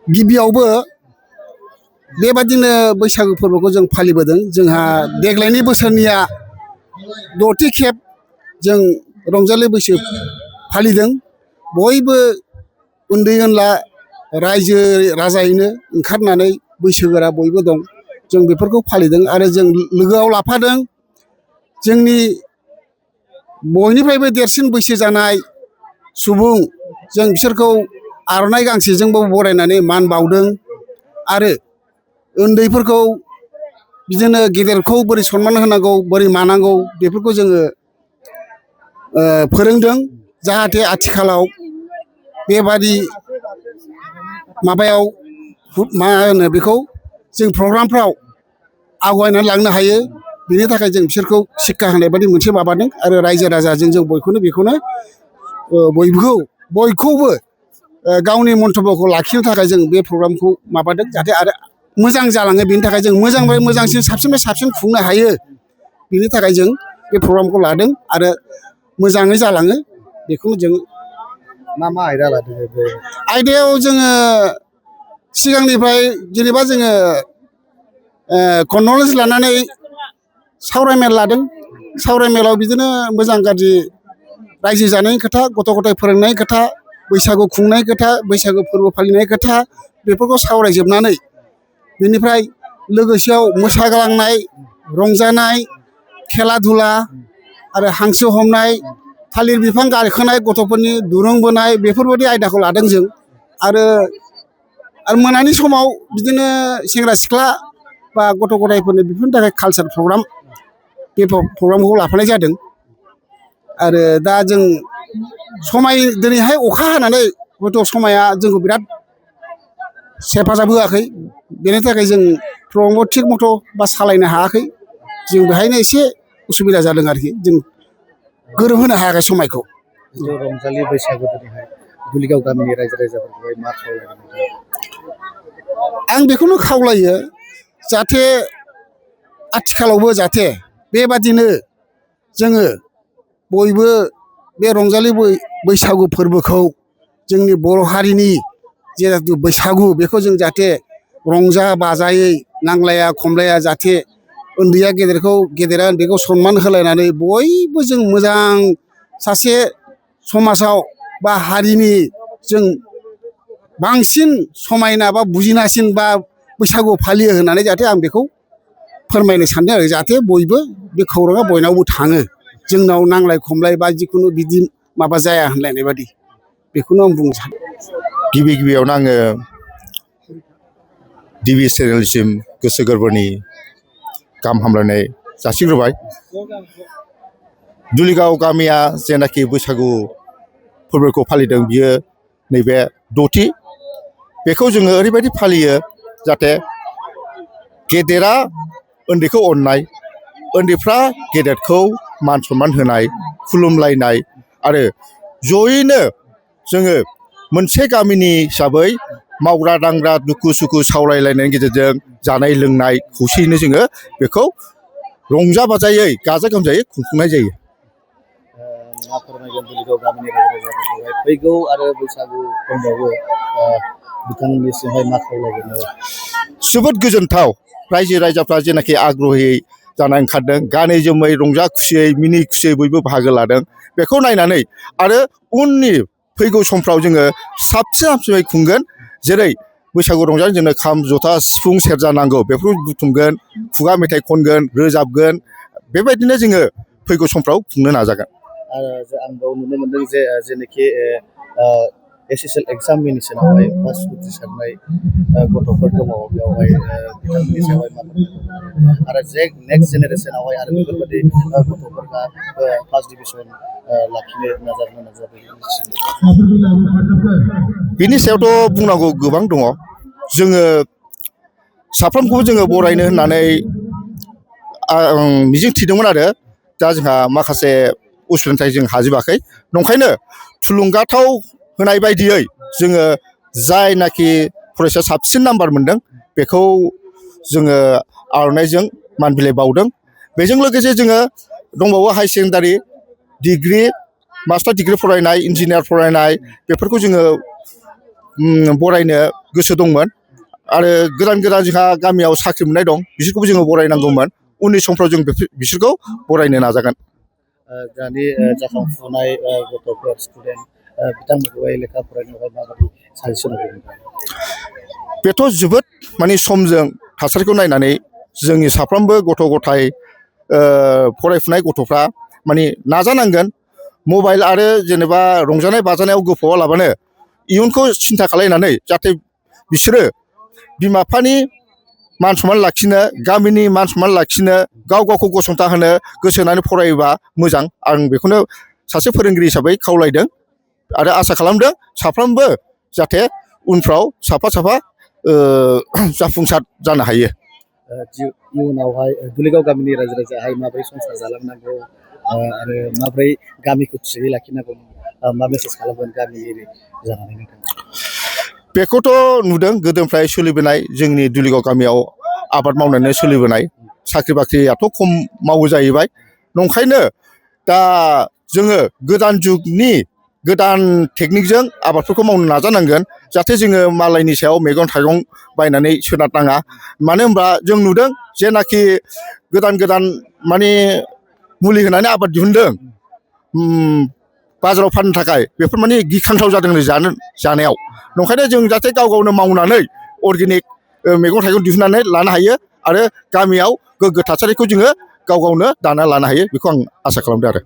गिबियावबो बेबादिनो बैसागु फोरबोखौ जों फालिबोदों। जोंहा देग्लायनि बोसोरनिया 6थि खेब जों रंजालि बैसागु फालिदों। बयबो उन्दै ओनला रायजो राजायैनो ओंखारनानै बैसोगोरा बयबो दं। जों बेफोरखौ फालिदों आरो जों लोगोआव लाफादों जोंनि बयनिफ्रायबो देरसिन बैसो जानाय सुबुं। जों बिसोरखौ आर'नाइ गांसेजोंबो बरायनानै मान बावदों आरो उन्दैफोरखौ बिदिनो गेदेरखौ बोरै सनमान होनांगौ बोरै मानांगौ बेफोरखौ जोङो फोरोंदों। जाहाथे आथिखालाव बेबादि माबायाव मा होनो बेखौ जों प्रग्रामफ्राव आवगायनानै लांनो हायो। बिनि थाखाय जों बिसोरखौ सिक्का होनाय बादि मोनसे माबादों आरो रायजो राजाजों जों बेखौनो बयखौबो गावनि मन्तब्यखौ लाखिनो थाखाय जों बे प्रग्रामखौ माबादों। जाहाथे आरो मोजां जालाङो बेनि थाखाय जों मोजांनिफ्राय मोजांसिन साबसिननिफ्राय साबसिन खुंनो हायो। बिनि थाखाय जों बे प्रग्रामखौ लादों आरो मोजाङै जालाङो बेखौनो जों मा आयदा लादों? आयदायाव जोङो सिगांनिफ्राय जेनेबा जोङो कनफारेन्स लानानै सावरायमेल लादों। सावरायमेलाव बिदिनो मोजां गाज्रि रायजो जानायनि खोथा, गथ' गथाय फोरोंनायनि खोथा, बैसागु खुंनाय खोथा, बैसागु फोरबो फालिनाय खोथा बेफोरखौ सावरायजोबनानै बेनिफ्राय लोगोसेयाव मोसाग्लांनाय, रंजानाय, खेला धुला आरो हांसो हमनाय, थालिर बिफां गाखोनाय, गथ'फोरनि दुरुं बोनाय बेफोरबायदि आयदाखौ लादों जों। आरो मोनानि समाव बिदिनो सेंग्रा सिख्ला बा गथ' गथायफोरनि बेफोरनि थाखाय कालचार प्रग्राम बे प्रग्रामखौ लाफानाय जादों। आरो दा जों दिनैहाय अखा हानानै हयथ' समाया जोंखौ बिराद हेफाजाब होआखै। बेनि थाखाय जों प्रग्रामखौ थिग मथ' बा सालायनो हायाखै। जों बेहायनो एसे उसुबिदा जादों आरोखि। जों गोरोबहोनो हायाखै समायखौ। रंजालि बैसागु दिनैहाय दुलिगाव गामिनि रायजो राजाफोरखौहाय मा खावलायगोन? आं बेखौनो खावलायो जाहाथे आथिखालावबो जाहाथे बेबादिनो जोङो बयबो बे रंजालि बैसागु फोरबोखौ जोंनि बर' हारिनि जिहेथु बैसागु बेखौ जों जाहाथे रंजा बाजायै नांलाया खमलाया जाहाथे उन्दैया गेदेरखौ, गेदेरा उन्दैखौ सनमान होलायनानै बयबो जों मोजां सासे समाजाव बा हारिनि जों बांसिन समायना बा बुजिनासिन बा बैसागु फालियो होननानै जाहाथे आं बेखौ फोरमायनो सानदों आरो। जाहाथे बयबो बे खौराङा बयनावबो थाङो। जोंनाव नांलाय खमलाय बा जिखुनु बिदि माबा जाया होनलायनाय बादि बेखौनो आं बुंनो सानो। गिबियावनो आङो टिभि चेनेलसिम गोसो गोरबोनि गाहाम हामलायनाय जासिग्रोबाय। दुलिगाव गामिया जेनाखि बैसागु फोरबोखौ फालिदों बियो नैबे 6थि। बेखौ जोङो ओरैबायदि फालियो जाहाथे गेदेरा उन्दैखौ अननाय, उन्दैफ्रा गेदेरखौ मान सनमान होनाय, खुलुमलायनाय आरो जयैनो जोङो मोनसे गामिनि हिसाबै मावग्रा दांग्रा दुखु सुखु सावरायलायनायनि गेजेरजों जानाय लोंनाय खौसेयैनो जोङो बेखौ रंजा बाजायै गाजा गोमजायै खुंफुंनाय जायो। मा फोरमायगोन दुलिगाव गामिनि रायजो राजाफोरखौहाय फैगौ आरो बैसागु दंबावो बिथांमोननिसिमहाय मा खावलायगोन? जोबोद गोजोनथाव रायजो राजाफ्रा जेनाखि आग्रहै जाना ओंखारदों, गानै जोमै रंजा खुसियै मिनि खुसियै बयबो बाहागो लादों। बेखौ नायनानै आरो उननि फैगौ समफ्राव जोङो साबसिन हामसिनै खुंगोन। जेरै बैसागु रंजानो जोंनो खाम, जथा, सिफुं, सेरजा नांगौ, बेफोरखौ बुथुमगोन, खुगा मेथाइ खनगोन, रोजाबगोन। बेबायदिनो जोङो फैगौ समफ्राव खुंनो नाजागोन। आरो आं बेयाव नुनो मोनदों जे जेनोखि SSL एग्जामिनेसनावहाय फार्स्ट उथ्रिसारनाय गथ'फोर दङ बेवहाय बिथांमोननि सायावहाय मा फोरमायगोन? आरो जे नेक्स्ट जेनेरेसनावहाय आरो बेफोरबायदि गथ'फोरखा फार्स्ट डिभिजन लाखिनो नाजादों। बिनि सायावथ' बुंनांगौ गोबां दङ। जोङो साफ्रोमखौबो जोङो बरायनो होननानै आं मिजिं थिदोंमोन आरो दा जोंहा माखासे उसुबिदानि जों हाजोबाखै। नंखायनो थुलुंगाथाव होनाय बायदियै जोङो जायनाखि फरायसा साबसिन नाम्बार मोनदों बेखौ जोङो आर'नाइजों मान बिलाइ बावदों। बेजों लोगोसे जोङो दंबावो high secondary, degree, master degree फरायनाय, इन्जिनियार फरायनाय बेफोरखौ जोङो बरायनो गोसो दंमोन आरो गोदान गोदान जोंहा गामियाव साख्रि मोननाय दं बिसोरखौबो जोङो बरायनांगौमोन उननि समफ्राव जों बिसोरखौ बरायनो नाजागोन दानि जाखांफुनाय गथ'फोर स्टुडेन्ट बिथांमोनखौहाय लेखा फरायनायावहाय माबायदि साजेसन होगोन बेथ' जोबोद माने समजों थासारिखौ नायनानै जोंनि साफ्रोमबो गथ' गथाय फरायफुनाय गथ'फ्रा माने नाजानांगोन मबाइल आरो जेनेबा रंजानाय बाजानायाव गोफोआलाबानो इयुनखौ सिन्था खालायनानै जाहाथे बिसोरो बिमा बिफानि मान सनमान लाखिनो गामिनि मान सनमान लाखिनो गाव गावखौ गसंथा होनो गोसो होनानै फरायोबा मोजां आं बेखौनो सासे फोरोंगिरि हिसाबै खावलायदों आरो आसा खालामदों साफ्रोमबो जाहाथे उनफ्राव साफा साफा जाफुंसार जानो हायो इयुनावहाय दुलिगाव गामिनि रायजो राजाहाय माबोरै संसार जालांनांगौ आरो माबोरै गामिखौ थियै लाखिनांगौ मा मेसेज खालामगोन गामिनि जानानै नोंथाङा बेखौथ' नुदों गोदोनिफ्राय सोलिबोनाय जोंनि दुलिगाव गामियाव आबाद मावनानै सोलिबोनाय साख्रि बाख्रियाथ' खम मावो जाहैबाय नंखायनो दा जोङो गोदान जुगनि गोदान टेकनिकजों आबादफोरखौ मावनो नाजानांगोन जाहाथे जोङो मालायनि सायाव मैगं थाइगं बायनानै सोनारनाङा मानो होनबा जों नुदों जेनाखि गोदान गोदान माने मुलि होनानै आबाद दिहुनदों बाजाराव फाननो थाखाय बेफोर माने गिख्रांथाव जादों जानायाव नंखायनो जों जाहाथे गाव गावनो मावनानै अर्गेनिक मैगं थाइगं दिहुननानै लानो हायो आरो गामियाव गोग्गो थासारिखौ जोङो गाव गावनो दाना लानो हायो बेखौ आं आसा खालामदों आरो